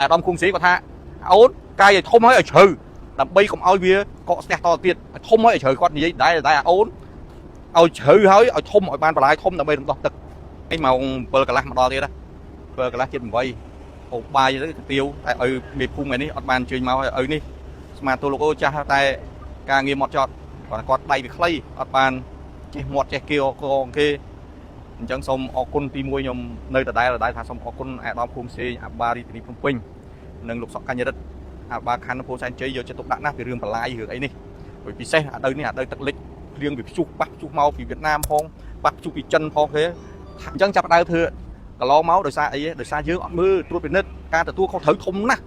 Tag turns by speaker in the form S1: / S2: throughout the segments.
S1: អាដាមគង់ស្រីគាត់ថាអូនកាយឲ្យធំហើយឲ្យជ្រៅដើម្បីកុំឲ្យវាកកស្ទះតទៀតឲ្យធំហើយឲ្យជ្រៅគាត់និយាយដែរដែរអូនឲ្យជ្រៅហើយឲ្យធំឲ្យបានបន្លាយធំដើម្បីរំដោះទឹកឯម៉ោង7កន្លះមកដល់ទៀតណា7កន្លះជិត8អូបាយទៅកាទៀវតែឲ្យមេភូមិឯនេះអត់បានអញ្ជើញមកឲ្យឪនេះស្មាតទូលោកអូចាស់តែការងារមកចត់គាត់គាត់ដៃវាខ្លីអត់បានចេះមាត់ចេះគៀកងគេអញ្ចឹងសូមអរគុណទីមួយខ្ញុំនៅដដែលដដែលថាសូមអរគុណអាដាមភូមិសេងអាបារាជធានីភ្នំពេញនិងលោកសុកកញ្ញរិទ្ធអាបាខណ្ឌពោធិ៍សែនជ័យយកចិត្តទុកដាក់ណាស់ពីរឿងបន្លាយរឿងអីនេះព្រោះពិសេសអាដូវនេះអាដូវទឹកលិចភ្លៀងវាព្យុះប៉ះព្យុះមកពីវៀតណាមផងប៉ះព្យុះពីចិនផងគេអញ្ចឹងចាប់ផ្ដើមធ្វើកន្លងមកដោយសារអីដោយសារយើងអត់មើលត្រួតពិនិត្យការទទួលខុសត្រូវធំណាស់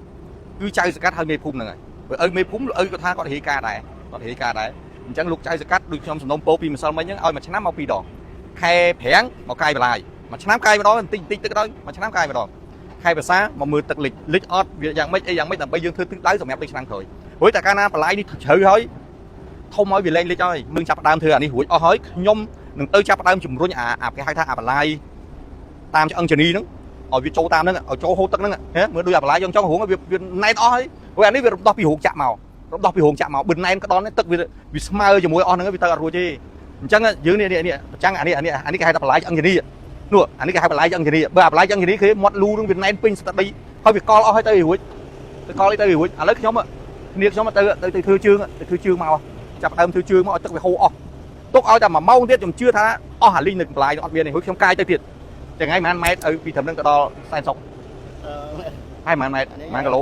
S1: គឺចៅសកាត់ហើយមេភូមិហ្នឹងហើយព្រោះឪមេភូមិឪគាត់ថាគាត់រាយការណ៍ដែរគាត់រាយការណ៍ដែរអញ្ចឹងលោកចៅសកាត់ដូចខ្ញុំសំណុំពោពីម្សិលមិញហ្នឹងឲ្យមួយឆ្នាំមកពីរដងខែប្រាំងមកកាយបន្លាយមួយឆ្នាំកាយម្ដងបន្តិចបន្តិចទឹកដល់មួយឆ្នាំកាយម្ដងខែភាសាមកមើលទឹកលិចលិចអត់វាយ៉ាងម៉េចអីយ៉ាងម៉េចដើម្បីយើងធ្វើទិសដៅសម្រាប់ទឹកឆ្នាំក្រោយព្រោះតែកាលណាបន្លាយនេះជ្រៅហើយធំហើយវាលែងលិចហើយនឹងចាប់ផ្ដើមធ្វើអានេះរួចអស់ហើយខ្ញុំនឹងទៅចាប់ផ្ដើមជំរុញអាអាគេហៅថាអាបន្លាយតាមឆ្អឹងជនីហ្នឹងឲ្យវាចូលតាមហ្នឹងឲ្យចូលហូរទឹកហ្នឹងមើលដូចអាបន្លាយយើងចង់រងវាវាណែនអស់ហើយព្រោះអានេះវារំដោះពីរោងចក្រមករំដោះពីរោងចក្រមកបិណែនក្តន់ទឹកវាវាស្មើជាមួយអស់ហ្នឹងវាទៅអត់រួចទេអញ្ចឹងយើងនេះនេះប្រចាំងអានេះអានេះអានេះគេហៅថាបន្លាយឆ្អឹងជនីនោះអានេះគេហៅបន្លាយឆ្អឹងជនីបើអាបន្លាយឆ្អឹងជនីគេមាត់លូនឹងវាណែនពេញស្ដីហើយវាកល់អស់ហើយទៅរួចទៅកល់អីទៅរួចឥឡូវខ្ញុំគ្នាខ្ញុំទៅទៅទៅធ្វើជើងទៅធ្វើជើងមកចាប់ដើមធ្វើជើងមកឲ្យទឹកវាហូរអស់ទុកឲ្យតែ1ម៉ោងទៀតខ្ញុំជឿថាអស់អាលីងនៅបន្លាយអត់មានទេរួចខ្ញុំកាយទៅទៀតថ្ងៃប៉ុន្មានម៉ែត្រឲ្យពីត្រឹមហ្នឹងទៅដល់សែនសុកហើយប៉ុន្មានម៉ែត្រប៉ុន្មានគីឡូ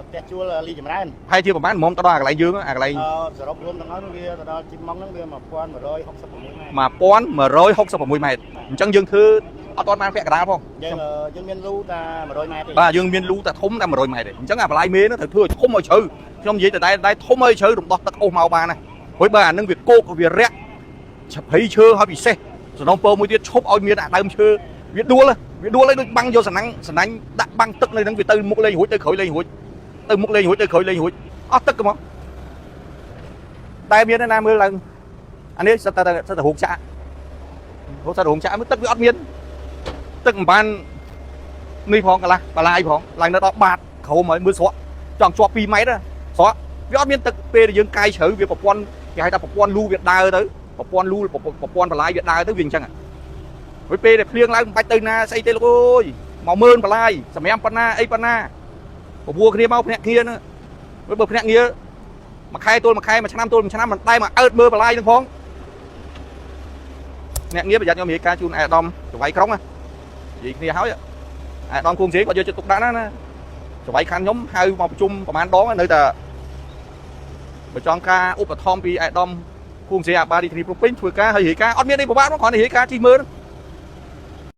S2: ផ្ទះជួលលីចម្រើន
S1: ហើយជាប្រហែលមុំទៅដល់អាកន្លែងយើងអាកន្លែង
S2: អឺសរុបរួមទាំងអស់វាទៅដល់ជីម៉ងហ្នឹងវា1166ម៉ែត្រ
S1: 1166ម៉ែត្រអញ្ចឹងយើងធ្វើអត់ទាន់បានពាក់កណ្ដាលផង
S2: យើងយើងមានលូតា100ម៉ែត្រទេ
S1: បាទយើងមានលូតែធំតែ100ម៉ែត្រទេអញ្ចឹងអាបន្លាយមេហ្នឹងត្រូវធ្វើឲ្យធំឲ្យជ្រៅខ្ញុំនិយាយតែតែធំឲ្យជ្រៅរំដោះទឹកអូសមកបានណាព្រោះបើអានឹងវាគោកវារាក់ឆភ័យឈើឲ្យពិសេសសំណងពោមួយទៀតឈប់ឲ្យមានអាដើមឈើវាដួលវាដួលឲ្យដូចបាំងយកសំណាញ់សំណាញ់ដាក់បាំងទឹកនៅហ្នឹងវាទៅមុខលេងរួចទៅក្រោយលេងរួចទៅមុខលេងរួចទៅក្រោយលេងរួចអស់ទឹកហ្មងតែមានណាមើលឡើងអានេះសិតតែសិតតែរោងចក្ររោងសិតរោងចក្រមើលទឹកវាអត់មានទឹកមិនបាននេះផងកន្លះបលាយផងឡើងនៅដល់បាតក្រោមហើយមើលស្រក់ចង់ជាប់2ម៉ែត្រស្រក់វាអត់មានទឹកពេលដែលយើងកាយជ្រៅវាប្រព័ន្ធគេហៅថាប្រព័ន្ធលូវាដើរទៅប្រព័ន្ធលូប្រព័ន្ធបលាយវាដើរទៅវាអញ្ចឹងហើយពេលដែលភ្លៀងឡើងមិនបាច់ទៅណាស្អីទេលោកអើយមកមើលបលាយសម្រាប់ប៉ុណ្ណាអីប៉ុណ្ណាបបួលគ្នាមកភ្នាក់ងារហ្នឹងបើភ្នាក់ងារមួយខែទល់មួយខែមួយឆ្នាំទល់មួយឆ្នាំមិនដែរមកអើតមើលបលាយហ្នឹងផងអ្នកងារប្រយ័ត្នខ្ញុំនិយាយការជូនអាដាមចង្វៃក្រុងណានិយាយគ្នាហើយអាដាមគួងស្រីគាត់យកចិត្តទុកដាក់ណាណាចង្វៃខណ្ឌខ្ញុំហៅមកប្រជុំប្រហែលដងនៅតែបើចង់ការឧបត្ថម្ភពីអាដាមគួងស្រីអាបារាជធានីភ្នំពេញធ្វើការហើយរាយការអត់មានអីពិបាកគ្រាន់តែរាយការជិះមើល